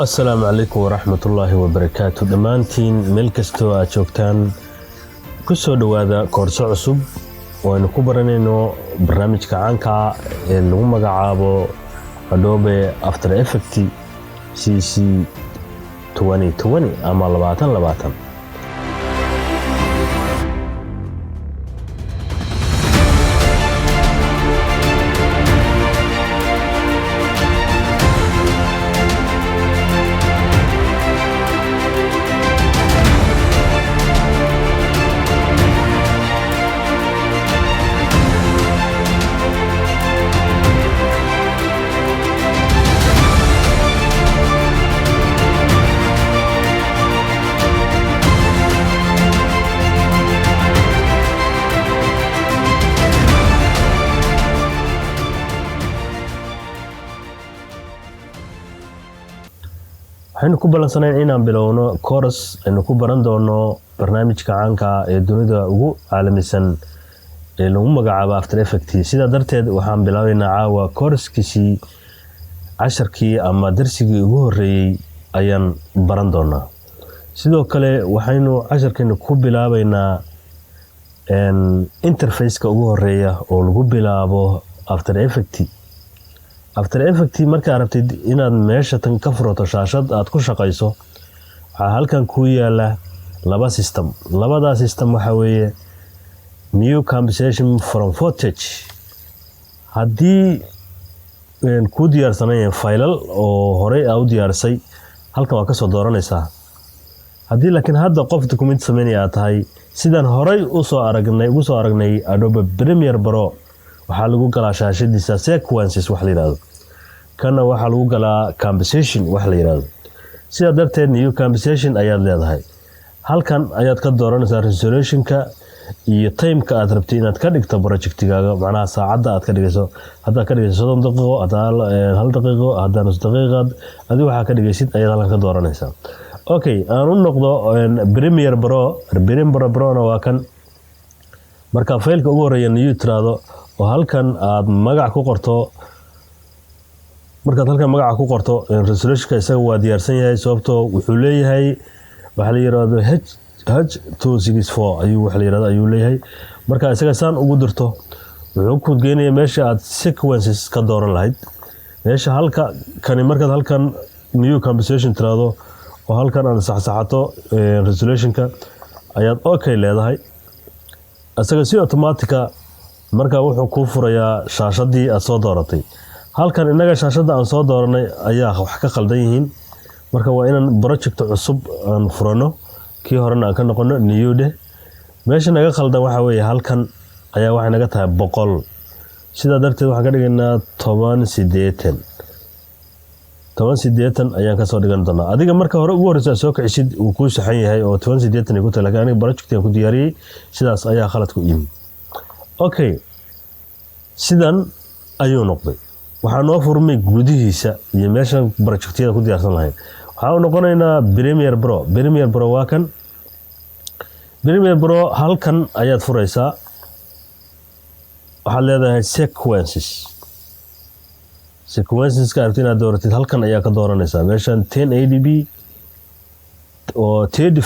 Asalaamu calaykum waraxmatullaahi wabarakaatu. Dhammaantiin meel kastoo aad joogtaan, ku soo dhowaada koorso cusub oo aynu ku baranayno barnaamijka caanka ee lagu magacaabo Adobe After Effect CC ama 2020. Waxaynu ku ballansanayn inaan bilowno course aynu ku baran doono barnaamijka caanka ee dunida ugu caalamisan ee lagu magacaabo After Effect. Sidaa darteed, waxaan bilaabaynaa caawa coursekiisii. Casharkii ama darsigii ugu horeeyey ayaan baran doonaa. Sidoo kale, waxaynu casharkeena ku bilaabaynaa interfaceka ugu horeeya oo lagu bilaabo After Effect. After Effect, markaa rabtid inaad meesha tan ka furato shaashad aad ku shaqayso, waxaa halkan kuu yaala laba system. Labadaa system waxaa weeye new composition from footage. Haddii kuu diyaarsanaya faylal oo horey aa u diyaarisay, halkan waa kasoo dooranaysaa. Haddii laakiin hadda qof document sameynaya aad tahay, sidaan horey usoo aragnay, ugu soo aragnay Adobe Premiere Pro, waxaa lagu galaa shaashadiisa sequences wax la yihahdo, kana waxaa lagu galaa composition wax la yihahdo. Sidaa darteed, new composition ayaad leedahay. Halkan ayaad ka dooranaysaa resolutionka iyo timeka aad rabtay inaad ka dhigto projectigaaga, macnaha saacadda aad ka dhigayso. Haddaad ka dhigayso 30 daqiiqo, haddaa 1 daqiiqo, haddaa nus daqiiqad, adigu waxaa ka dhigaysid ayaad halkan ka dooranaysaa. Okay, aan u noqdo Premiere Pro. Premiere Prona waa kan. Marka faylka ugu horeeya new tiraahdo oo halkan aad magac ku qorto, markaad halkan magaca ku qorto, resolutionka isaga waa diyaarsan yahay, sababtoo wuxuu leeyahay waxaa la yirahdo H.264 ayuu waxa la yirahdo ayuu leeyahay. Marka isaga saan ugu dirto, wuxuu ku geenaya meesha aad sequences ka dooran lahayd. Meesha halka kani, markaad halkan new composition tiraahdo oo halkan aad saxsaxato resolutionka, ayaad okay leedahay. Isaga si automatic ah marka wuxuu kuu furayaa shaashadii aad soo dooratay. Halkan innaga shaashadda aan soo dooranay ayaa wax ka khaldan yihiin. Marka waa inaan project cusub aan furano, kii horena aan ka noqono. New dheh. Meesha naga khaldan waxaa weeye halkan ayaa waxay naga tahay 100. Sidaa darteed, waxaan ka dhigaynaa 1080. 1080 ayaan kasoo dhigan doonaa. Adiga marka hore ugu horreysa aad soo kicisid, wuu kuu saxan yahay oo 1080 ay ku tahay, lakin aniga project aan ku diyaariyey, sidaas ayaa khaladku yimi. Okay, sidan ayuu noqday. Waxaa noo furmay gudihiisa iyo meeshan projectyada ku diyaarsan lahayn. Waxaan u noqonaynaa Premiere Pro. Premiere Pro waa kan. Premiere Pro halkan ayaad furaysaa. Waxaad leedahay sequences. Sequenceska aragti inaad dooratid, halkan ayaa ka dooranaysaa. Meeshan 1080p oo 30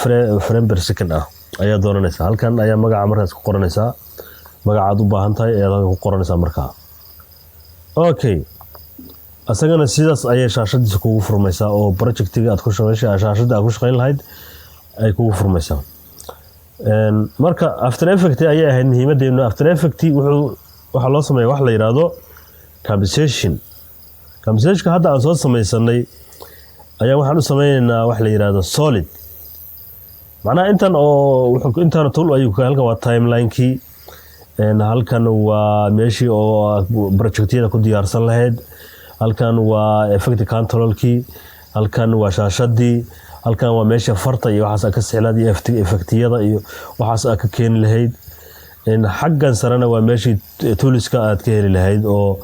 frame per second ah ayaa dooranaysaa. Halkan ayaa magaca markaas ku qoranaysaa. Magacaad u baahan tahay ayaad halkan ku qoranaysaa markaa. Okay, isagana sidaas ayay shaashadiisa kugu furmaysaa oo projectiga aad ku shaqeyshay, shaashadda aad ku shaqeyn lahayd ay kugu furmaysaa. Marka After Effect ayay ahayd muhiimadeenu. After Effect waxaa loo sameeya wax la yidhaahdo composition. Compositionka hadda aan soo sameysanay ayaa waxaan u sameyneynaa wax la yidhaahdo solid. Macnaha intan oo intaan tool ayuu. Halkan waa timelinekii, halkan waa meeshii oo projectyada ku diyaarsan lahayd, halkan waa effect controlkii, halkan waa shaashadii, halkan waa meesha farta iyo waxaas aad ka sixlaad iyo effectiyada iyo waxaas aad ka keeni lahayd. Xaggan sarena waa meeshii toolska aad ka heli lahayd oo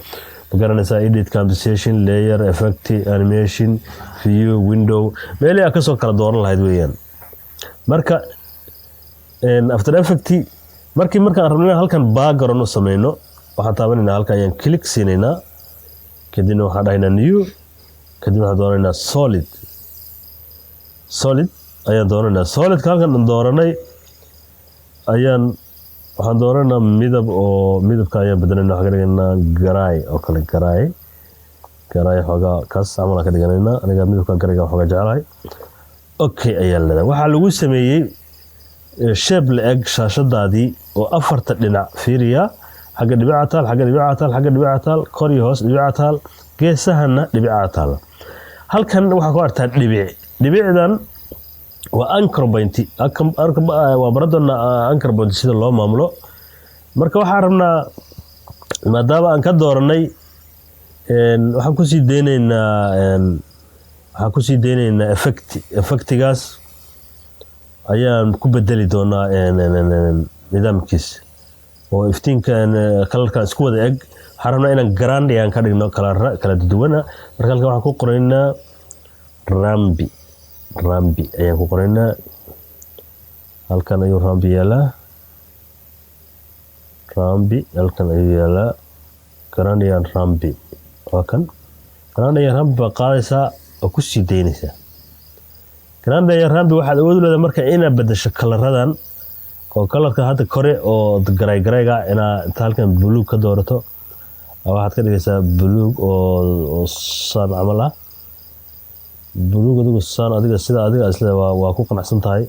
magaranaysaa edit, composition, layer, effect, animation, view, window, meelihii aad kasoo kala dooran lahayd weeyaan. Marka After Effect, markaan rabno inaan halkan background u sameyno, waxaan taabanaynaa halkan, ayaan click siinaynaa. Kadibna waxaan dhahaynaa new. Kadibna waxaan doonaynaa solid. Solid ayaan dooranaa. Solidka halkan aan dooranay ayaan waxaan dooranaa midab, oo midabka ayaan bedelanaa. Waxaan ka dhiganaa gray oo kale, gray, gray xoogaa kaas camal aan ka dhiganaynaa. Aniga midabka grayga xoogaa jecelahay. Okay ayaa leedahay. Waxaa lagu sameeyey shape la eg shaashadaadii oo afarta dhinac. Fiiriya, xagga dhibica taal, xagga dhibica taal, xagga dhibica taal, kor iyo hoos dhibica taal, geesahana dhibica taal. Halkan waxaa ku artaa dhibic. Dhibicdan waa anchor point. Waa baran doonaa anchor point sida loo maamulo. Marka waxaan rabnaa, maadaama aan ka dooranay, waxaan kusii deyneynaa effect. Effectigaas ayaan ku bedeli doonaa nidaamkiisa oo iftiinka, colorkan isku wada eg. Waxaan rabnaa inaan gradient ka dhigno, colora kala duwana. Marka halkan waxaan ku qoraynaa ramp. Ramp ayaan ku qoraynaa. Halkan ayuu ramp yaalaa. Ramp halkan ayuu yaalaa. Gradient ramp waa kan. Gradient ramp baa qaadaysaa oo ku sii daynaysaa. Gradient ramp waxaad awood u leedahay marka inaad bedesho coloradan, oo colorka hadda kore oo gray, grayga inaa inta halkan buluug ka doorato, waxaad ka dhigaysaa buluug oo saan camal ah. Buluug adigu saan adiga sida adiga isle waa ku qanacsan tahay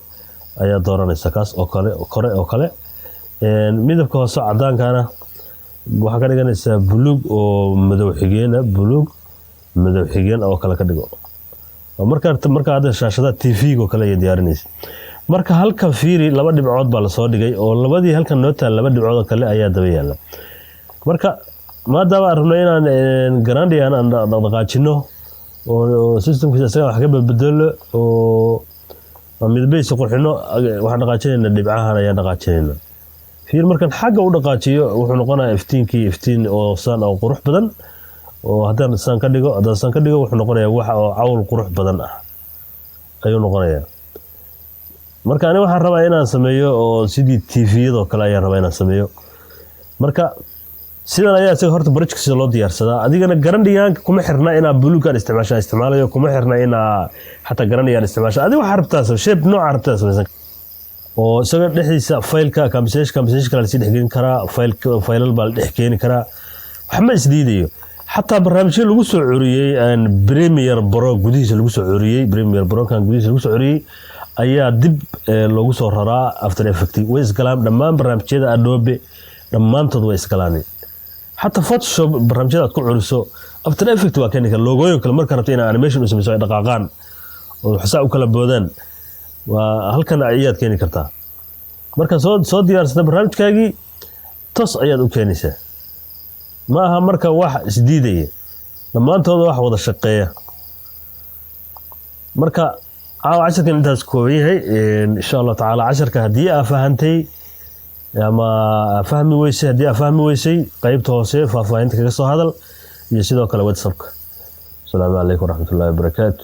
ayaa dooranaysaa, kaas oo kale kore oo kale. Midabka hoose cadaankana waxaa ka dhiganaysaa buluug oo madow xigeena, buluug madow xigeen oo kale ka dhigo. Marka hadda shaashadaha TV-ga oo kale ayay diyaarinaysa. Marka halkan fiiri, laba dhibcood baa lasoo dhigay oo labadii halkan noo taal, laba dhibcood oo kale ayaa daba yaalla. Marka maadaama aan rabno inaan gradient aan dhaqdhaqaajino oo systemkiisa isaga wax ka bedbedelo oo midabadiisa qurxino, waxaan dhaqaajinaynaa dhibcahan ayaan dhaqaajinaynaa. Fiir, markaan xagga u dhaqaajiyo, wuxuu noqonayaa iftiinkii iftiin oo saan oo qurux badan, oo haddaan saan ka dhigo, wuxuu noqonayaa wax oo cawl qurux badan ah ayuu noqonayaa. Marka ani waxaan rabaa inaan sameeyo oo sidii TV-yadoo kale ayaan rabaa inaan sameeyo. Marka sidan ayaa isaga horta barajkiisa loo diyaarsadaa. Adigana gradientka kuma xirna inaa buluugan isticmaasha isticmaalayo, kuma xirna inaa xataa gradient isticmaasha. Adiga waxaa rabtaa shape nooca rabtaa samaysan, oo isaga dhexdiisa faylka composition kale lasii dhexgelin karaa, faylal baa la dhex keeni karaa. Wax ma isdiidayo. Xataa barnaamijyo lagu soo curiyey Premiere Pro gudihiisa lagu soo curiyey, Premiere Pro kan gudihiisa lagu soo curiyey ayaa dib loogu soo raraa After Effect. Way isgalaan dhammaan barnaamijyada Adobe, dhammaantood way isgalaan. Xataa Photoshop barnaamijyada aad ku curiso After Effect waa keeni kara. Logooyin kale marka rabto inaad animation u samayso, ay dhaqaaqaan oo xusaa u kala boodaan, waa halkan ayaad keeni kartaa. Marka soo diyaarsata barnaamijkaagii, tos ayaad u keenaysaa. Ma aha marka wax isdiidaya, dhammaantooda wax wada shaqeeya. Marka caawa casharkan intaas kooban yahay, insha Allah tacaala. Casharka haddii aa fahantay ama aa fahmi weysay, haddii aa fahmi weysay, qeybta hoose faahfaahinta kaga soo hadal iyo sidoo kale WhatsAppka. Asalaamu calaykum waraxmatullahi wabarakaatu.